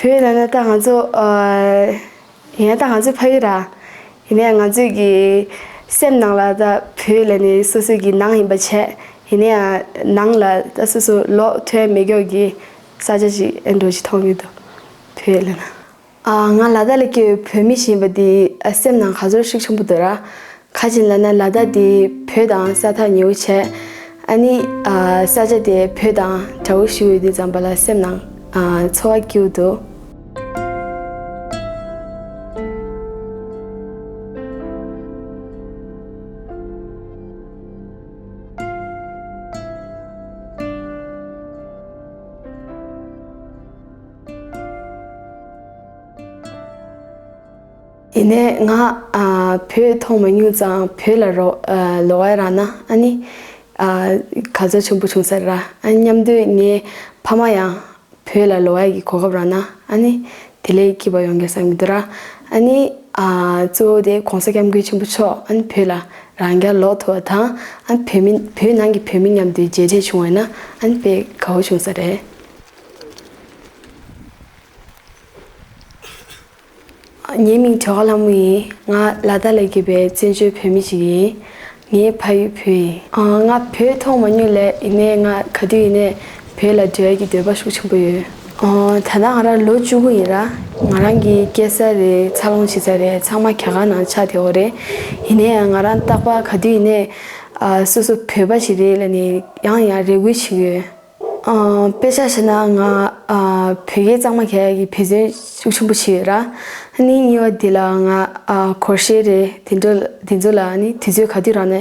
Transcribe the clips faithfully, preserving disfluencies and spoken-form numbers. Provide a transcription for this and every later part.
བོད་ལབ་ན་ད་ང་ཚོ་ཨ། ཡིན་ན་ད་ང་ཚོའི་ཕ་ཡུལ་ར། ཡིན་ནའི་ང་ཚོའི་གི་སེམས་ནང་ལ་ད་བོད་ལབ་ནས་སོ་སོའི་གི་ནང་ཡིན་པ་བྱས། ཡིན་ནའི་ནང་ལ་ད་སོ་སོ་ལོག་ཐུབ་མེད་མཁན་གྱི་ས་ཆ་ཞིག་ཨེ་འདྲ་ཞིག་མཐོང་གི་འདུག་བོད་ལབ་ན། ཨ། ང་ལ་དྭགས་ལ་སྐྱེས་པའི་བོད་མི་ཞིག་ཡིན་པ་འདི་ཨ། སེམས་ནང་ག་ཚོད་ཤུགས་ཆེན་པོ་འདུག་ར། ག་ཅི་ལབ་ན་ལ་དྭགས་འདི་བོད་དང་ས་ཐག་ཉེ་བོ་བྱས། ཨ་ནི་ཨ། ས་ཆ་དེ་བོད་དང་འདྲ་བོ་ཞིག་ཡོད་དུས་ཙམ་པ་ལ་སེམས་ནང་ཨ། ཚོར་བ་སྐྱིད་པོ་འདུག་ཡིན་ནའི་ང་ཨ། བོད་མཐོང་མ་མྱོང་ཙང་བོད་ལ་རོ་ཨ། ལོག་ཡ་རག་ན་ཨ་ནི་ཨ། ག་ཚོད་ཆེན་པོ་བྱུང་ས་རེད་ར། ཨ། མཉམ་དུ་ངའི་ཕ་མ་ཡང་བོད་ལ་ལོག་ཡ་གི་གོ་སྐབས་རག་ན་ཨ་ནི་དེ་ལས་སྐྱིད་པ་ཡོང་གི་བསམ་གྱི་འདུག་ར། ཨ་ནི་ཨ། གཙོ་བོ་དེ་༸གོང་ས་༸སྐྱབས་མགོན་ཆེན་པོ་མཆོག་ཨ་ནི་བོད་ལ་རང་རྐྱ་ལོག་ཐུབ་པ་དང་། ཨ། བོད་མི་བོད་ནང་གི་བོད་མི་མཉམ་དུ་མཇལ་འཕྲད་བྱུང་བ་ན་ཨ་ནི་དཔེ་དགའ་བོ་བྱུང་ས་རེད། ངའི་མིང་བྲེ་ག་ལྷ་མོ་ཡིན། ང་ལ་དྭགས་ལ་སྐྱེས་པའི་བཙན་བྱོལ་བོད་མི་ཞིག་ཡིན། ངའི་ཕ་ཡུལ་བོད་ཡིན། ང་བོད་མཐོང་མ་མྱོང་ལས་ཡིན་ནའི་ང་ག་དུས་ཡིན་ནའི་བོད་ལ་འགྲོ་ཡ་གི་འདོད་པ་ཤུགས་ཆེན་པོ་ཡོད། ད་ལྟ་ང་རང་ལོ་བཅུ་དགུ་ཡིན་ར། ང་རང་གི་སྐྱེས་ས་རེད། འཚར་ལོངས་བྱེད་ས་རེད། ཚང་མ་རྒྱ་གར་ནང་ཆགས་བསྡད་ཡོད་རེད། ཡིན་ནའི་ང་རང་རྟག་པར་ག་དུས་ཡིན་ནའི་སོ་སོ་བོད་པ་ཞིག་རེད་ལབ་ནས་ཡང་ཡང་རེ་སྐུལ་བྱེད་ཀྱི་ཡོད། ཨ། དཔེ་ཆ་བཞག་ན་ང་ཨ། བོད་སྐད་གཙང་མ་རྒྱག་ཡ་གི་འབད་བརྩོན་ཤུགས་ཆེན་པོ་བྱས་ཡོད་ར། ཨ་ནི་གཉིས་པ་འདི་ལ་ང་ཨ། སྒོར་གཞས་རེད། དེ་འདྲ་དེ་ཚོ་ལ་ཨ་ནི་དུས་ཚོད་ག་དུས་རག་ན་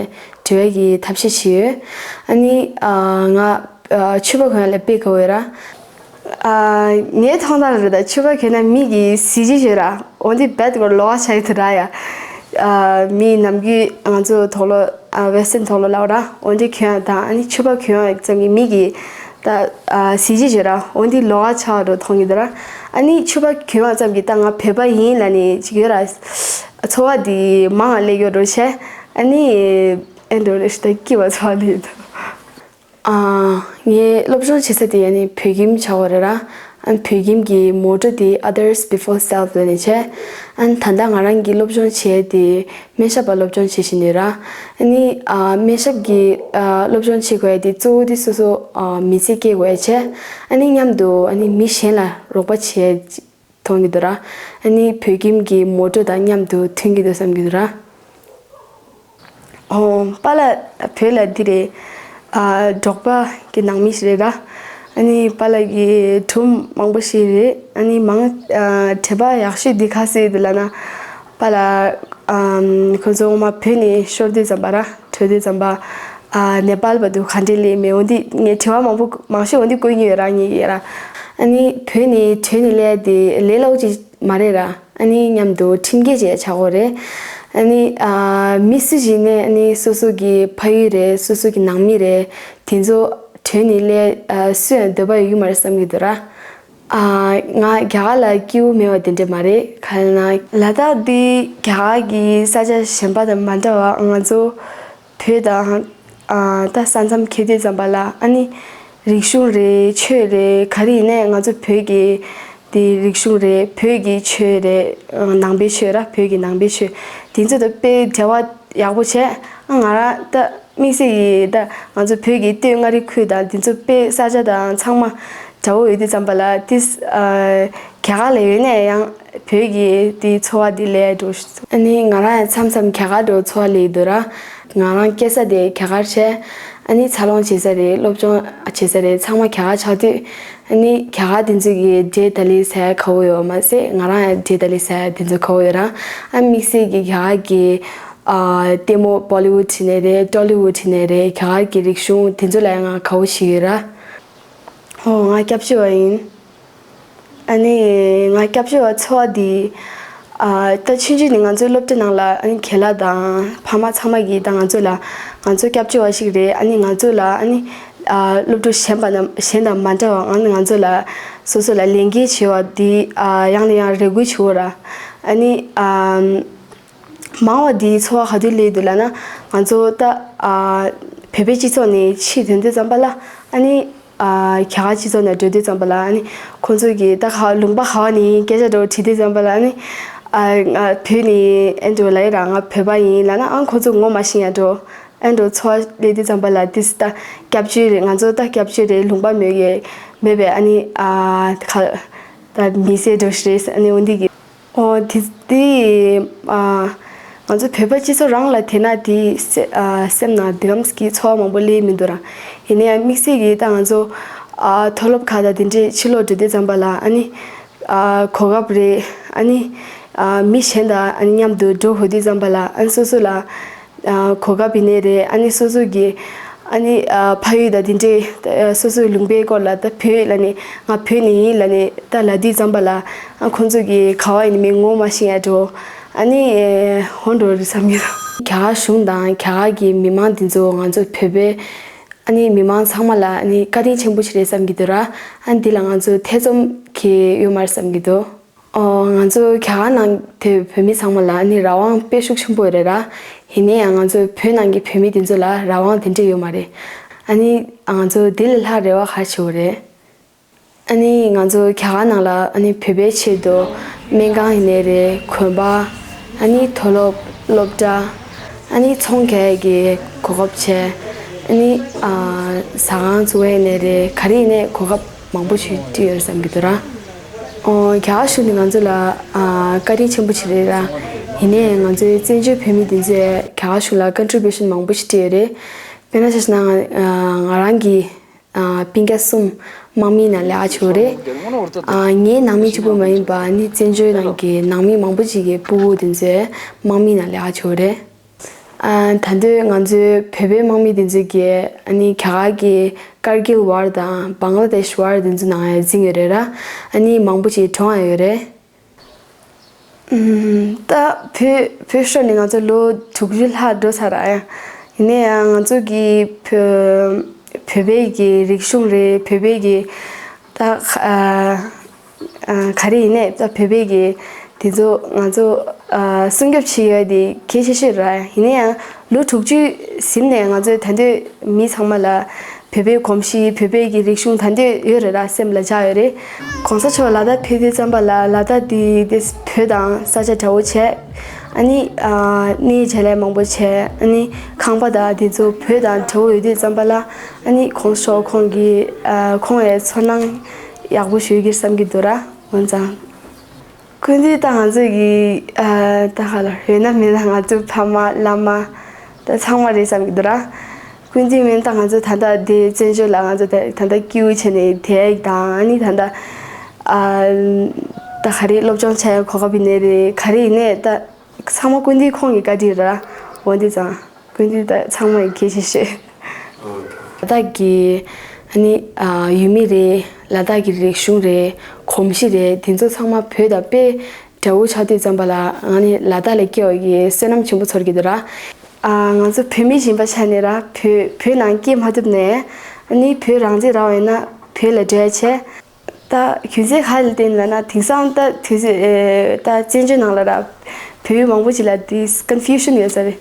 འགྲོ་ཡ་གི་ཐབས་ཤེས་བྱས་ཡོད། ཨ་ནི་ཨ། ང་ཨ། ཕྱུ་པ་གོན་ཡ་ལ་དཔེ་དགའ་བོ་ཡོད་ར། ཨ། ངའི་མཐོང་སྟངས་རེད་ད། ཕྱུ་པ་གོན་ན་མི་གི་གཟི་བརྗིད་ཡོད་ར། འོ་འདི་རྦད་དེ་ལོགས་ཀ་ཆགས་ཀྱི་འདུག་ར་ཡ། ཨ། མི་ནམ་རྒྱུན་ང་ཚོ་དུག་ལོག་ཨ། ཝེ་སི་ཊན་དུག་ལོག་ལབ་ར། འོ་འདི་གྱོན་ཡ་དང་ཨ་ནི་ཕྱུ་པ་གྱོན་ཡ་ཙམ་གྱིས་མི་གི་ད་ཨ། གཟི་བརྗིད་ཡོད་ར། འོ་འདི་ལོགས་ཀ་ཆགས་འགྲོ་མཐོང་གི་འདུག་ར། ཨ་ནི་ཕྱུ་པ་གྱོན་ཡ་ཙམ་གྱིས་ད་ང་བོད་པ་ཡིན་ལབ་ནས་ཅིག་ཡོད་ར། ཚོར་བ་འདི་མང་ང་སླེབས་ཡོད་འགྲོ་བྱས། ཨ་ནི་ཨེ་འགྲོ་རེ་ཞིག་ད་སྐྱིད་པ་ཚོར་བ་སླེབས་འདུག་ཨ། ངའི་སློབ་སྦྱོང་བྱེད་ས་དེ་ཨ་ནི་བོད་ཁྱིམ་ཆགས་པ་རེད་ར། ཨ། བོད་ཁྱིམ་གྱི་མོ་ཊོ་དེ་Others Before Self ལབ་ནས་བྱས། ཨ། ད་ལྟ་ང་རང་གི་སློབ་སྦྱོང་བྱེད་ཡ་དེ་སྨན་ཞབས་པ་སློབ་སྦྱོང་བྱེད་བཞིན་ཡོད་ར། ཨ་ནི་ཨ། སྨན་ཞབས་ཀྱི་ཨ། སློབ་སྦྱོང་བྱེད་དགོས་ཡ་དེ་གཙོ་བོ་དེ་སོ་སོ་ཨ། མི་ཚེ་སྐྱེལ་དགོས་ཡ་བྱས། ཨ་ནི་མཉམ་དུ་ཨ་ནི་མི་གཞན་ལ་རོགས་པ་བྱེད་ཡ་མཐོང་གི་འདུག་ར། ཨ་ནི་བོད་ཁྱིམ་གྱི་མོ་ཊོ་དང་མཉམ་དུ་མཐུན་གྱི་འདུག་བསམ་གྱི་འདུག་ར། ཨོ། པཱ་ལགས་བོད་ལ་འདི་རེད། ཨ། འབྲོག་པ་གི་ནང་མི་ཞིག་རེད་ར། ཨ་ནི་པཱ་ལགས་ཀྱི་སྒྲུང་མང་པོ་ཞིག་རེད། ཨ་ནི་མང་ཨ། དྲན་པ་ཡག་ཤོས་འདི་ག་ཟེར་འདུག་ལབ་ན། པཱ་ལགས་ཨམ། ཁོ་ཚོ་ངོ་མ་བོད་ནས་ཤོར་དུས་ཙམ་པ་ར། བྲོས་དུས་ཙམ་པ། ཨ། ནེ་པཱལ་བར་དུ་ག་འདྲས་སླེབས་མེད། འོ་འདི་ངས་དྲི་བ་མང་པོ་མང་ཤོས་འོ་འདི་བཀོད་ཀྱི་ཡོད་ར། ངས་ཡོད་ར། ཨ་ནི་བོད་ནས་བྲོས་ནས་སླེབས་དེ་ལས་སླ་པོ་ཅིག་མ་རེད་ར། ཨ་ནི་མཉམ་དུ་ཁྲིམས་འགལ་བྱས་ཆགས་ཀྱི་ཡོད་རེད། ཨ་ནི་ཨ། མི་སུ་ཞིག་ནས་ཨ་ནི་སོ་སོ་གི་ཕ་ཡུལ་རེད། སོ་སོ་གི་ནང་མི་རེད། དེ་ཚོ་བྲོས་ནས་སླེབས་ཨ། སུ་ཡང་འདོད་པ་ཡོད་ཀྱི་མ་རེད་བསམ་གྱི་འདུག་ར། ཨ། ང་རྒྱ་གར་ལ་སྐྱིད་པོ་མེད་པ་དེ་འདྲ་མ་རེད། ག་རེ་ན་ལ་དྭགས་འདི་རྒྱ་གར་གྱི་ས་ཆ་གཞན་པ་དང་མ་འདྲ་བ། ང་ཚོ་བོད་དང་ཨ། ད་ས་མཚམས་འཁེལ་དུས་ཙམ་པ་ལ་ཨ་ནི་རིག་གཞུང་རེད། ཆོས་རེད། ག་རེ་ཡིན་ནའི་ང་ཚོ་བོད་ཀྱི་དེ་རིག་གཞུང་རེད། བོད་ཀྱི་ཆོས་རེད། ནང་པའི་ཆོས་ར། བོད་ཀྱི་ནང་པའི་ཆོས་དེ་ཚོ་དང་དཔེ་འབྲེལ་བ་ཡག་པོ་བྱས། ཨ། ང་རང་ད་དམིགས་བསལ་གྱིས་ད་ང་ཚོ་བོད་ཀྱི་སྟོད་མངའ་རིས་ཁུལ་དང་དེ་ཚོ་དཔེ་ས་ཆ་དང་ཚང་མ་འདྲ་བོ་ཡོད་དུས་ཙམ་པ་ལ་ཏིས་ཨ། རྒྱ་གར་ལ་ཡོད་ནའི་ཡང་བོད་ཀྱི་དེ་ཚོར་བ་དེ་སླེབས་འགྲོ། ཨ་ནི་ང་རང་ཡང་མཚམས་མཚམས་རྒྱ་གར་འགྲོ་ཚོར་བ་སླེབས་འདུག་ར། ང་རང་སྐྱེས་ས་དེ་རྒྱ་གར་བྱས། ཨ་ནི་འཚར་ལོངས་བྱེད་ས་རེད། སློབ་སྦྱོང་བྱེད་ས་རེད། ཚང་མ་རྒྱ་གར་ཆགས་དུས། ཨ་ནི་རྒྱ་གར་དེ་ཚོ་གི་འདྲེ་ཏཱ་ལི་ཟ་ཡ་དགའ་བོ་ཡོད་མ་ཟད་ང་རང་ཡང་འདྲེ་ཏཱ་ལི་ཟ་ཡ་དེ་ཚོ་དགའ་བོ་ཡོད་ར། ཨ། དམིགས་བསལ་གྱི་རྒྱ་གར་གྱི་ཨ། ལྟད་མོ་བོ་ལི་ཝུཌ་བྱས་ནའི་རེད། ཊོ་ལི་ཝུཌ་བྱས་ནའི་རེད། རྒྱ་གར་གྱི་རིག་གཞུང་དེ་ཚོ་ལ་ཡང་ང་དགའ་བོ་ཞིག་ཡོད་ར། ཨོ། ང་སྐྱབས་བཅོལ་བ་ཡིན། ཨ་ནི་ང་སྐྱབས་བཅོལ་བ་ཚོར་བ་འདི། ཨ། ད་ཆུང་ཆུང་ནས་ང་ཚོའི་སློབ་གྲྭ་ནང་ལ་ཨ་ནི་རྒན་ལགས་དང་ཕ་མ་ཚང་མ་གིས་ད་ང་ཚོ་ལ་ང་ཚོ་སྐྱབས་བཅོལ་བ་ཞིག་རེད། ཨ་ནི་ང་ཚོ་ལ་ཨ་ནི་ཨ། སློབ་ཕྲུག་གཞན་པ་རྣམས་གཞན་དང་མ་འདྲ་བ། ཨ་ནི་ང་ཚོ་ལ་སོ་སོ་ལ་ལས་འགན་བྱེད་པ་འདི། ཨ། ཡང་ནས་ཡང་རེ་སྐུལ་བྱེད་པ་ར། ཨ་ནི་ཨ། མང་བ་འདིའི་ཚོར་བ་ག་དུས་སླེབས་འདུག་ལབ་ན། ང་ཚོ་ད་ཨ། བོད་པའི་སྤྱི་ཚོགས་ནས་ཕྱིར་ཐོན་དུས་ཙམ་པ་ལ་ཨ་ནི་ ཨ་རྒྱ་གར་སྤྱི་ཚོགས་ནང་འགྲོ་དུས་ཙམ་པ་ལ་ཨ་ནི་ཁོང་ཚོ་གིས་ད་ག་ལུང་པ་ག་བ་ནས་སྐད་ཆ་འདྲ་བོ་དྲིས་དུས་ཙམ་པ་ལ་ཨ་ནི་ཨ་ང་བོད་ནས་ཨེ་འདྲ་བོ་ལབ་ཡ་ར། ང་བོད་པ་ཡིན་ལབ་ན་ཨ་ཁོང་ཚོ་ངོ་མ་ཤེས་ཡ་འདྲ་བོ། ཨེ་འདྲ་བོ་ཚོར་བ་སླེབས་དུས་ཙམ་པ་ལ་ཏིས་ད་སྐྱབས་བཅོལ་རེད། ང་ཚོ་ད་སྐྱབས་བཅོལ་རེད། ལུང་པ་མེད་ཡས་མེད་པས་ཨ་ནི་ཨ་ད་ག་ད་མི་སེར་འདྲ་བོ་ཞིག་རེད་ཟེར་ཨ་ནི་འོ་འདི་གི་ཨོ་དེ་དེ་ཨ་ང་ཚོ་བོད་པ་སྤྱི་ཚོགས་རང་ལ་དེ་ན་དེ་སེ་ཨ་སེམས་ནང་འདི་གམ་གི་ཚོར་བ་མང་པོ་སླེབས་མི་འདུག་ར། ཡིན་ན་ཡང་དམིགས་བསལ་གྱིས་ད་ང་ཚོ་ཨ་མཐོ་སློབ་ཁག་དང་དེ་འདྲས་ཕྱི་ལོགས་འགྲོ་དུས་ཙམ་པ་ལ་ཨ་ནི་ཨ་གོ་སྐབས་རེད། ཨ་ནི་ཨ་མི་གཞན་དང་ཨ་ནི་མཉམ་དུ་འགྲོ་དགོས་དུས་ཙམ་པ་ལ་ཨ་ནི་སོ་སོ་ལ་ཨ་གོ་སྐབས་ཡིན་ནའི་རེད། ཨ་ནི་སོ་སོ་གི་ཨ་ནི་ཨ་ཕ་ཡུལ་དང་དེ་འདྲའི་ཨ་སོ་སོའི་ལུང་པའི་སྐོར་ལ་ད་བོད་ལ་ནི་ང་བོད་ནས་ཡིན་ལ་ནི་ད་ལབ་དུས་ཙམ་པ་ལ་ཨ་ཁོང་ཚོ་གི་ག་བ་ཡིན་མིན་ངོ་མ་ཤེས་ཡ་འགྲོ། ཨ་ནི་ཧོན་འགྲོ་རེད་བསམ་གྱི་རེད། རྒྱ་གར་གཞུང་དང་རྒྱ་གར་གྱི་མི་མང་དེ་ཚོ་ང་ཚོ་བོད་པའི་ཨ་ནི་མི་མང་ཚང་མ་ལ་ཨ་ནི་བཀའ་དྲིན་ཆེན་པོ་ཞིག་རེད་བསམ་གྱི་འདུག་ར། ཨ་ནི་འདི་ལ་ང་ཚོ་ཐེ་ཚོམ་གྱི་ཡོད་མ་རེད་བསམ་གྱི་འདུག་ཨོ་ང་ཚོ་རྒྱ་གར་ནང་དེ་བོད་མི་ཚང་མ་ལ་ནི་རང་དབང་དཔེ་ཤུགས་ཆེན་པོ་རེད་ར། ཡིན་ནའི་ཡང་ང་ཚོ་བོད་ནང་གི་བོད་མི་དེ་ཚོ་ལ་རང་དབང་དེ་འདྲ་ཡོད་མ་རེད། ཨ་ནི་ང་ཚོ་དེ་ལས་ལྷག་རེ་བ་ག་རེ་བྱེད་དགོས་རེད། ཨ་ནི་ང་ཚོ་རྒྱ་གར་ནང་ལ་ཨ་ནི་བོད་པའི་ཆེད་དུ་སྨན་ཁང་ཡིན་ནའི་རེད། གོན་པ། ཨ་ནི་མཐོ་སློབ་སློབ་གྲྭ། ཨ་ནི་ཚོང་རྒྱག་ཡས་ཀྱི་གོ་སྐབས་བྱས། ཨ་ནི་ཨ་ཟ་ཁང་བཙུགས་ཡས་ནས་རེད། ག་རེ་ཡིན་ནའི་གོ་སྐབས་མང་པོ་ཞིག་སྤྲད་ཡོད་བསམ་གྱི་འདུག་ར། ཨོ་རྒྱ་གར་གཞུང་ནས་ང་ཚོ་ལ་ཨ་བཀའ་དྲིན་ཆེན་པོ་ཞིག་རེད་ར། ཡིན་ནའི་ང་ཚོའི་བཙན་བྱོལ་བོད་མི་འདི་ཚོས་རྒྱ་གར་གཞུང་ལ་ཀོན་ཊི་བྷུ་ཤན་མང་པོ་ཞིག་སྤྲད་ཡོད་རེད། དཔེར་ན་ཆ་བཞག་ན་ང་ང་རང་གི་ཨ་སྤུན་ཀྱག་གསུམ་དམག་མིའི་ནང་ལས་ཀ་བྱེད་ཡོད་རེད། ཨ་ངའི་ནང་མི་གཅིག་པུ་མ་ཡིན་པ་ཨ་ནི་བཙན་བྱོལ་ནང་གི་ནང་མི་མང་པོ་ཅིག་གི་སྤུ་གུ་དེ་ཚོས་དམག་མིའི་ནང་ལས་ཀ་བྱེད་ཡོད་རེད། ཨ་ད་དུང་ང་ཚོའི་བོད་པའི་དམག་མི་དེ་ཚོ་གིས་ཨ་ནི་རྒྱ་གར་གྱི་ཀར་གིལ་ཝར་དང་བང་ལ་དེཤ་ཝར་དེ་ཚོ་ནང་ཡང་འཛིང་ཡོད་རེད་ར། ཨ་ནི་མང་པོ་ཅིག་གྲོངས་ཡང་ཡོད་རེད། ཨུམ། ད་བོད་བོད་ཤོར་ནས་ང་ཚོ་ལོ་དྲུག་ཅུ་ལྷག་འགྲོ་ཚར་ར། ཡིན་ནའི་ཡང་ང་ཚོ་གི་བོད་བོད་པའི་གི་རིག་གཞུང་རེད། བོད་པའི་གི་ད་ཨ་ཨ་ག་རེ་ཡིན་ནའི་ད་བོད་པའི་གི་དེ་ཚོ་ང་ཚོ་ཨ་སྲུང་སྐྱོབ་བྱེད་ཡ་དེ་གལ་ཆེ་ཤོས་རེད། ཡིན་ནའི་ཡང་ལོ་དྲུག་ཅུ་ཟིན་ནས་ང་ཚོས་ད་དུང་མི་ཚང་མ་ལ་བོད་པའི་གོམས་གཤིས། བོད་པའི་གི་རིག་གཞུང་ད་དུང་ཡོད་རེད་ར། སེམས་ལ་འཇགས་ཡོད་རེད། གོང་ས་མཆོག་ལ་དྭགས་ཕེབས་དུས་ཙམ་པ་ལ་ལ་དྭགས་འདི་དེ་བོད་དང་ས་ཆ་འདྲ་བོ་བྱས། ཨ་ནི་ཨ་གནས་བྱ་ལས་མང་པོ་བྱས། ཨ་ནི་ཁང་པ་དང་དེ་ཚོ་བོད་དང་འདྲ་བོ་ཡོད་དུས་ཙམ་པ་ལ་ཨ་ནི་གོང་ས་མཆོག་ཁོང་གི་ཨ་ཁོང་ཡང་ཚོར་སྣང་ཡག་པོ་ཞུ་གི་བསམ་གྱི་འདུག་ར། འོན་ཀྱང་སྐུ་མདུན་ད་ང་ཚོ་གི་ཨ་ད་ག་ལ་ཡོད་ན་མེད་ན་ང་ཚོ་ཕ་མ་བླ་མ་ད་ཚང་མ་རེད་བསམ་གྱི་འདུག་ར། སྐུ་མདུན་མེད་ན་ད་ང་ཚོ་ད་ལྟ་འདི་བཙན་བྱོལ་ལ་ང་ཚོ་ད་ད་ལྟ་སྐྱིད་པོ་བྱས་ནས་བསྡད་དང་ཨ་ནི་ད་ལྟ་ཨ་ད་ག་རེ་སློབ་སྦྱོང་བྱ་ཡ་གོ་སྐབས་ཡིན་ནའི་རེད། ག་རེ་ཡིན་ནའི་ད་ཚང་མ་སྐུ་མདུན་ཁོང་གི་བཀའ་དྲིན་རེད་ར། འོ་འདི་ཙང་། ཀུན་གྱིས་ད་ཚང་མ་ཡི་གེ་ཞིག་ཤོད། ལ་དྭགས་ཀྱི་ཨ་ནི་ཨ་ཡུལ་མི་རེད། ལ་དྭགས་ཀྱི་རིག་གཞུང་རེད། གོམས་གཤིས་རེད། དེ་ཚོ་ཚང་མ་བོད་དང་དཔེ་འདྲ་བོ་ཆགས་དུས་ཙམ་པ་ལ་ང་ནི་ལ་དྭགས་ལ་སྐྱེ་བ་ཡི་བསོད་ནམས་ཆེན་པོ་ཚོར་གྱི་འདུག་ར། ཨ་ང་ཚོ་བོད་མི་ཡིན་པ་ཆ་ནས་ར་བོད་བོད་ནང་སྐྱེས་མ་ཐུབ་ནས་ཨ་ནི་བོད་རང་བཙན་རག་པ་ཡིན་ན་བོད་ལ་འགྲོ་ཡ་བྱས། ད་རྒྱུ་མཚན་ག་རེ་ལ་བརྟེན་ལབ་ན་དེང་སང་ད་དུས་ཚོད་ཨེ་ད་བཙན་བྱོལ་ནང་ལ་ར་བོད་མི་མང་པོ་ཅིག་ལ་དེ་ཀོན་ཕིའུ་ཤན་ཡོད་ས་རེད།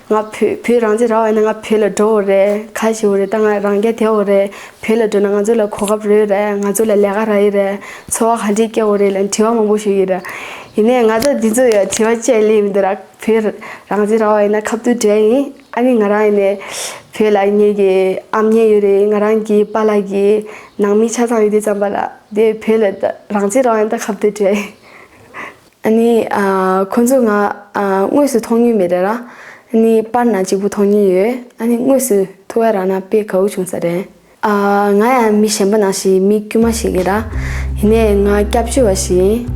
ང་བོད་བོད་རང་བཙན་རག་པ་ཡིན་ན་ང་བོད་ལ་འགྲོ་དགོས་རེད། ག་རེ་བྱེད་དགོས་རེད། ད་ང་རང་རྐྱ་བསྡད་དགོས་རེད། བོད་ལ་འགྲོ་ན་ང་ཚོ་ལ་གོ་སྐབས་རག་གི་རེད། ང་ཚོ་ལ་ལས་ཀ་རག་གི་རེད། འཚོ་བ་ག་འདྲས་སྐྱེལ་དགོས་རེད་ལབ་དྲི་བ་མང་པོ་ཞུ་གི་རེད། ཡིན་ནའི་ང་ཚོ་འདི་ཚོ་ཡ་དྲི་བ་བཅད་ལེ་མི་འདུག་ར། བོད་རང་བཙན་རག་པ་ཡིན་ན་ཁ་ཐུག་འགྲོ་ཡ་ཡིན། ཨ་ནི་ང་རང་ཡིན་ནའི་བོད་ལ་ངེད་ཀྱི་ཨ་མྱེས་ཡོད་རེད། ང་རང་གི་པཱ་ལགས་ཀྱི་ནང་མི་ཆ་ཚང་ཡོད་དུས་ཙམ་པ་ལ་དེ་བོད་ལ་ད་རང་བཙན་རག་པ་ཡིན་ན་ད་ཁ་ཐུག་འགྲོ་ཡ་ཡིན། ཨ་ནི་ཨ་ཁོང་ཚོ་ང་ཨ་དངོས་སུ་མཐོང་མྱོང་མེད་རེད་ར། ཨ་ནི་པར་ནང་གཅིག་པུ་མཐོང་མྱོང་ཡོད། ཨ་ནི་དངོས་སུ་ཐུག་པ་རག་ན་དཔེ་དགའ་པོ་བྱུང་ས་རེད། ཨ་ང་ཡང་མི་གཞན་པ་ནང་བཞིན་མི་དཀྱུས་མ་ཞིག་ཡིན་ར། ཡིན་ནའི་ང་སྐྱབས་བཅོལ་བ་ཞིག་ཡིན།